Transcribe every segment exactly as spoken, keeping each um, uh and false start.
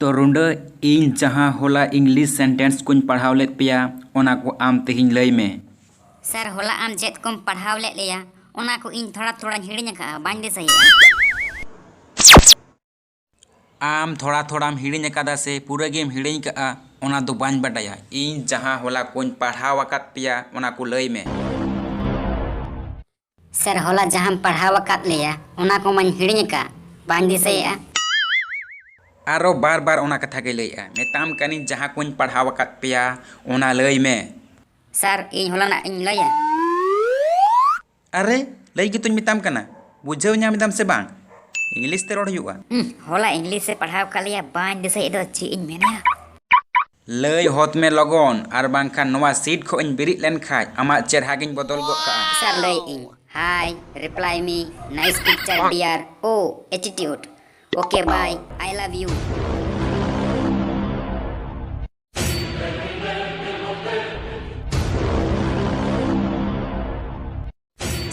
ᱛᱚ ᱨᱩᱸᱰᱟᱹ, ᱤᱧ ᱡᱟᱦᱟᱸ ᱦᱚᱞᱟ English sentence ᱠᱚᱧ ᱯᱟᱲᱦᱟᱣ ᱞᱮᱫ ᱯᱮᱭᱟ, ᱚᱱᱟ ᱠᱚ ᱟᱢ ᱛᱮᱦᱮᱧ ᱞᱟᱹᱭ ᱢᱮ᱾ ᱥᱟᱨ, ᱦᱚᱞᱟ ᱟᱢ ᱪᱮᱫ ᱠᱚᱢ ᱯᱟᱲᱦᱟᱣ ᱞᱮᱫ ᱞᱮᱭᱟ, ᱚᱱᱟ ᱠᱚ ᱤᱧ ᱛᱷᱚᱲᱟ ᱛᱷᱚᱲᱟᱧ ᱦᱤᱲᱤᱧ ᱟᱠᱟᱫᱼᱟ, ᱵᱟᱹᱧ ᱫᱤᱥᱟᱹᱭᱮᱫᱼᱟ᱾ ᱟᱢ ᱛᱷᱚᱲᱟ ᱛᱷᱚᱲᱟᱢ ᱦᱤᱲᱤᱧ ᱟᱠᱟᱫᱟ ᱥᱮ ᱯᱩᱨᱟᱹ ᱜᱮᱢ ᱦᱤᱲᱤᱧ ᱠᱟᱜᱼᱟ, ᱚᱱᱟ ᱫᱚ ᱵᱟᱹᱧ ᱵᱟᱰᱟᱭᱟ᱾ ᱤᱧ ᱡᱟᱦᱟᱸ ᱦᱚᱞᱟ ᱠᱚᱧ ᱯᱟᱲᱦᱟᱣ ᱟᱠᱟᱫ ᱯᱮᱭᱟ, ᱚᱱᱟ ᱠᱚ ᱞᱟᱹᱭ ᱢᱮ᱾ ᱥᱟᱨ, ᱦᱚᱞᱟ ᱡᱟᱦᱟᱸᱢ ᱯᱟᱲᱦᱟᱣ ᱟᱠᱟᱫ ᱞᱮᱭᱟ, ᱚᱱᱟ ᱠᱚ ᱢᱟᱧ ᱦᱤᱲᱤᱧ ᱟᱠᱟᱫ, ᱵᱟᱹᱧ ᱫᱤᱥᱟᱹᱭᱮᱫᱼᱟ᱾ ᱟᱨᱚ ᱵᱟᱨ ᱵᱟᱨ ᱚᱱᱟ ᱠᱟᱛᱷᱟ ᱜᱮ ᱞᱟᱹᱭᱮᱫᱼᱟ, ᱢᱮᱛᱟᱢ ᱠᱟᱹᱱᱟᱹᱧ ᱡᱟᱦᱟᱸ ᱠᱚᱧ ᱯᱟᱲᱦᱟᱣ ᱟᱠᱟᱫ ᱯᱮᱭᱟ, ᱚᱱᱟ ᱞᱟᱹᱭ ᱢᱮ᱾ ᱥᱟᱨ, ᱤᱧ ᱦᱚᱞᱟᱱᱟᱜ ᱤᱧ ᱞᱟᱹᱭᱟ᱾ ᱟᱨᱮ, ᱞᱟᱹᱭ ᱜᱮᱛᱚᱧ ᱢᱮᱛᱟᱢ ᱠᱟᱱᱟ, ᱵᱩᱡᱷᱟᱹᱣ ᱧᱟᱢ ᱮᱫᱟᱢ ᱥᱮ ᱵᱟᱝ? English ᱛᱮ ᱨᱚᱲ ᱦᱩᱭᱩᱜᱼᱟ᱾ ᱦᱩᱸ, ᱦᱚᱞᱟ English ᱮ ᱯᱟᱲᱦᱟᱣ ᱟᱠᱟᱫ ᱞᱮᱭᱟ, ᱵᱟᱹᱧ ᱫᱤᱥᱟᱹᱭᱮᱫ ᱫᱚ, ᱪᱮᱫ ᱤᱧ ᱢᱮᱱᱟ? ᱞᱟᱹᱭ ᱦᱚᱫ ᱢᱮ ᱞᱚᱜᱚᱱ, ᱟᱨ ᱵᱟᱝᱠᱷᱟᱱ ᱱᱚᱣᱟ seat ᱠᱷᱚᱱ ᱤᱧ ᱵᱮᱨᱮᱫ ᱞᱮᱱ ᱠᱷᱟᱡ ᱟᱢᱟᱜ ᱪᱮᱦᱨᱟ ᱜᱤᱧ ᱵᱚᱫᱚᱞ ᱜᱚᱫ ᱠᱟᱜᱼᱟ᱾ ᱥᱟᱨ, ᱞᱟᱹᱭᱮᱫ ᱟᱹᱧ, hi, reply me, nice picture, dear, oh, attitude, okay, bye, I love you.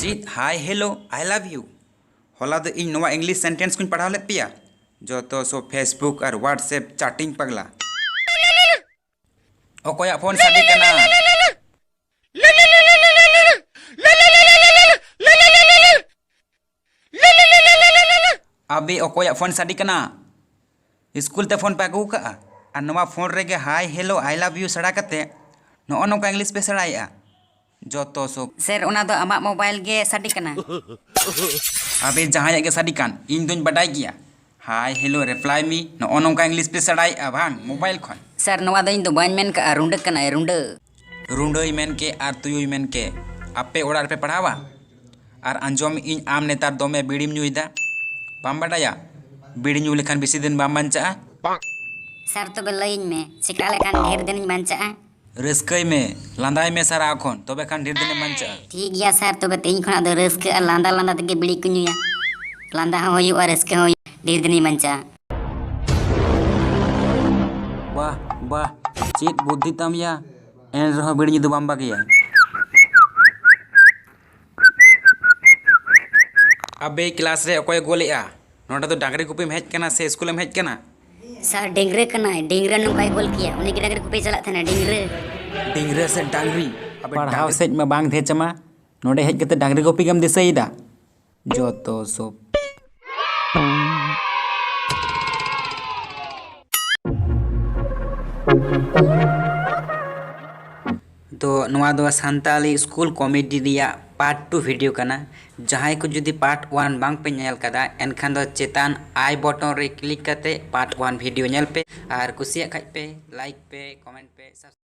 ᱪᱮᱫ hi, hello, I love you? ᱦᱚᱞᱟ ᱫᱚ ᱤᱧ ᱱᱚᱣᱟ English sentence ᱠᱚᱧ ᱯᱟᱲᱦᱟᱣ ᱞᱮᱫ ᱯᱮᱭᱟ? ᱡᱚᱛᱚ ᱥᱚᱵ Facebook ᱟᱨ WhatsApp chatting ᱯᱟᱜᱽᱞᱟ᱾ ᱚᱠᱚᱭᱟᱜ ᱯᱷᱳᱱ ᱥᱟᱰᱮ ᱠᱟᱱᱟ? ᱟᱵᱮ, ᱚᱠᱚᱭᱟᱜ ᱯᱷᱳᱱ ᱥᱟᱰᱮ ᱠᱟᱱᱟ? ᱥᱠᱩᱞ ᱛᱮ ᱯᱷᱳᱱ ᱯᱮ ᱟᱹᱜᱩ ᱠᱟᱜᱼᱟ ᱟᱨ ᱱᱚᱣᱟ ᱯᱷᱳᱱ ᱨᱮᱜᱮ hi, hello, I love you ᱥᱮᱬᱟ ᱠᱟᱛᱮ ᱱᱚᱜᱼᱚ ᱱᱚᱝᱠᱟ English ᱯᱮ ᱥᱮᱬᱟᱭᱮᱫᱼᱟ? ᱡᱚᱛᱚ ᱥᱚᱵ᱾ ᱥᱮᱨ, ᱚᱱᱟ ᱫᱚ ᱟᱢᱟᱜ ᱢᱳᱵᱟᱭᱤᱞ ᱜᱮ ᱥᱟᱰᱮ ᱠᱟᱱᱟ᱾ ᱟᱵᱮ, ᱡᱟᱦᱟᱸᱭᱟᱜ ᱜᱮ ᱥᱟᱰᱮ ᱠᱟᱱ, ᱤᱧ ᱫᱚᱧ ᱵᱟᱰᱟᱭ ᱜᱮᱭᱟ᱾ Hi, hello, reply me, ᱱᱚᱜᱼᱚ ᱱᱚᱝᱠᱟ English ᱯᱮ ᱥᱮᱬᱟᱭᱮᱫᱼᱟ ᱵᱟᱝ ᱢᱳᱵᱟᱭᱤᱞ ᱠᱷᱚᱱ? ᱥᱟᱨ, ᱱᱚᱣᱟ ᱫᱚ ᱤᱧ ᱫᱚ ᱵᱟᱹᱧ ᱢᱮᱱ ᱠᱟᱜᱼᱟ, ᱨᱩᱸᱰᱟᱹ ᱠᱟᱱᱟᱭ, ᱨᱩᱸᱰᱟᱹ᱾ ᱨᱩᱸᱰᱟᱹᱭ ᱢᱮᱱ ᱠᱮ ᱟᱨ ᱛᱩᱭᱩᱭ ᱢᱮᱱ ᱠᱮ, ᱟᱯᱮ ᱚᱲᱟᱜ ᱨᱮᱯᱮ ᱯᱟᱲᱦᱟᱣᱟ? ᱟᱨ ᱟᱸᱡᱚᱢ ᱤᱧ ᱟᱢ ᱱᱮᱛᱟᱨ ᱫᱚᱢᱮ ᱵᱤᱲᱤᱢ ᱧᱩᱭᱮᱫᱟ, ᱵᱟᱢ ᱵᱟᱰᱟᱭᱟ? ᱵᱤᱲᱤ ᱧᱩ ᱞᱮᱠᱷᱟᱱ ᱵᱮᱥᱤ ᱫᱤᱱ ᱵᱟᱢ ᱵᱟᱧᱪᱟᱜᱼᱟ᱾ ᱥᱟᱨ, ᱛᱚᱵᱮ ᱞᱟᱹᱭᱟᱹᱧ ᱢᱮ, ᱪᱮᱠᱟ ᱞᱮᱠᱷᱟᱱ ᱰᱷᱮᱨ ᱫᱤᱱᱤᱧ ᱵᱟᱧᱪᱟᱜᱼᱟ? ᱨᱟᱹᱥᱠᱟᱹᱭ ᱢᱮ, ᱞᱟᱸᱫᱟᱭ ᱢᱮ ᱥᱟᱨᱟ ᱠᱷᱚᱱ, ᱛᱚᱵᱮ ᱠᱷᱟᱱ ᱰᱷᱮᱨ ᱫᱤᱱᱮᱢ ᱵᱟᱧᱪᱟᱜᱼᱟ᱾ ᱴᱷᱤᱠ ᱜᱮᱭᱟ ᱥᱟᱨ, ᱛᱚᱵᱮ ᱛᱮᱦᱮᱧ ᱠᱷᱚᱱᱟᱜ ᱫᱚ ᱨᱟᱹᱥᱠᱟᱹ ᱟᱨ ᱞᱟᱸᱫᱟ ᱞᱟᱸᱫᱟ ᱛᱮᱜᱮ ᱵᱤᱲᱤ ᱠᱚ ᱧᱩᱭᱟ᱾ ᱞᱟᱸᱫᱟ ᱦᱚᱸ ᱦᱩᱭᱩᱜᱼᱟ, ᱨᱟᱹᱥᱠᱟᱹ ᱦᱚᱸ ᱦᱩᱭᱩᱜᱼᱟ, ᱰᱷᱮᱨ ᱫᱤᱱᱤᱧ ᱵᱟᱧᱪᱟᱜᱼᱟ᱾ ᱵᱟᱦ, ᱵᱟᱦ, ᱪᱮᱫ ᱵᱩᱫᱽᱫᱷᱤ ᱛᱟᱢ ᱭᱟ, ᱮᱱ ᱨᱮᱦᱚᱸ ᱵᱤᱲᱤ ᱧᱩ ᱫᱚ ᱵᱟᱢ ᱵᱟᱹᱜᱤᱭᱟ᱾ ᱟᱵᱮ, ᱠᱞᱟᱥ ᱨᱮ ᱚᱠᱚᱭᱮ ᱜᱳᱞᱮᱜᱼᱟ? ᱱᱚᱰᱮ ᱫᱚ ᱰᱟᱝᱨᱤ ᱜᱩᱯᱤᱢ ᱦᱮᱡ ᱠᱟᱱᱟ ᱥᱮ ᱥᱠᱩᱞᱮᱢ ᱦᱮᱡ ᱠᱟᱱᱟ? ᱥᱟᱨ ᱰᱮᱝᱜᱽᱨᱟᱹ ᱠᱟᱱᱟᱭ, ᱰᱮᱝᱜᱽᱨᱟᱹ ᱱᱚᱝᱠᱟᱭ ᱚᱞ ᱠᱮᱭᱟ, ᱩᱱᱤ ᱜᱮ ᱰᱟᱝᱨᱤ ᱜᱩᱯᱤ ᱪᱟᱞᱟᱜ ᱛᱟᱦᱮᱱᱟ, ᱰᱮᱝᱜᱽᱨᱟᱹ᱾ ᱰᱤᱝᱨᱟᱹ ᱥᱮ ᱰᱟᱝᱨᱤ? ᱟᱵᱮᱱ ᱯᱟᱲᱦᱟᱣ ᱰᱟᱝᱨᱤ- ᱥᱮᱫ ᱢᱟ ᱵᱟᱝ ᱫᱷᱮᱭᱟ ᱪᱟᱢᱟ, ᱱᱚᱰᱮ ᱦᱮᱡ ᱠᱟᱛᱮ ᱰᱟᱝᱨᱤ ᱜᱩᱯᱤ ᱜᱮᱢ ᱫᱤᱥᱟᱹᱭᱮᱫᱟ? ᱡᱚᱛᱚ ᱥᱚᱵ᱾ ᱛᱚ ᱱᱚᱣᱟ ᱫᱚ ᱥᱟᱱᱛᱟᱞᱤ ᱥᱠᱩᱞ ᱠᱚᱢᱮᱰᱤ ᱨᱮᱭᱟᱜ ᱯᱟᱨᱴ ᱴᱩ ᱵᱷᱤᱰᱤᱭᱳ ᱠᱟᱱᱟ᱾ ᱡᱟᱦᱟᱸᱭ ᱠᱚ ᱡᱩᱫᱤ ᱯᱟᱨᱴ ᱳᱣᱟᱱ ᱵᱟᱝ ᱯᱮ ᱧᱮᱞ ᱠᱟᱫᱟ, ᱮᱱᱠᱷᱟᱱ ᱫᱚ ᱪᱮᱛᱟᱱ ᱟᱭ ᱵᱚᱴᱚᱱ ᱨᱮ ᱠᱞᱤᱠ ᱠᱟᱛᱮ ᱯᱟᱨᱴ ᱳᱣᱟᱱ ᱵᱷᱤᱰᱤᱭᱳ ᱧᱮᱞ ᱯᱮ, ᱟᱨ ᱠᱩᱥᱤᱭᱟᱜ ᱠᱷᱟᱡ ᱯᱮ ᱞᱟᱭᱤᱠ ᱯᱮ, ᱠᱚᱢᱮᱱᱴ ᱯᱮ, subscribe